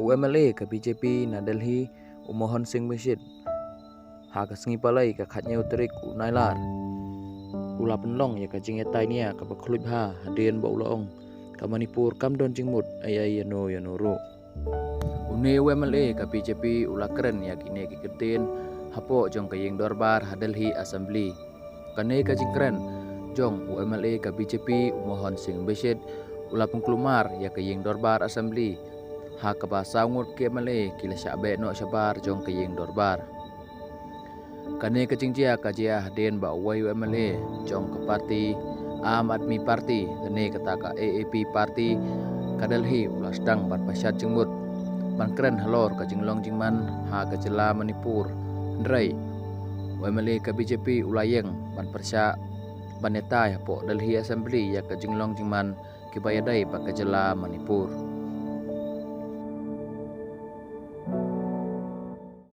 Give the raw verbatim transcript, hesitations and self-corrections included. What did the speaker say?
U M L A ka B J P na Delhi, u Mohon Singh Bishit, ha ka sngi Palei ka khatnyiaw tarik u Nailar, u la pynlong ïa ka jingïatai nia kaba khluit bha hadien ba u la ong ka Manipur kam don jingmut ei ei ïano ïano ruh. Une u M L A ka B J P u la kren ïa kine ki kyntien hapoh jong ka ïing dorbar ha Delhi Assembly. Kane ka jingkren jong u M L A ka B J P u Mohon Singh Bishit u la pynkulmar ïa ka ïing dorbar Assembly, ha kaba saw ngut ki M L A ki la shah beh noh shabar jong ka ïing dorbar. Kane ka jingjia ka jia hadien ba uwei u M L A jong ka party Aam Aadmi Party, lane kata ka A A P Party, ka Delhi u la sdang ban pynshad jingmut ban kren halor ka jinglong jingman ha ka jylla Manipur. Hynrei u M L A ka B J P u la ïeng ban pyrshah ban ïatai hapoh Delhi Assembly ïa ka jinglong jingman kiba ïadei bad ka jylla Manipur.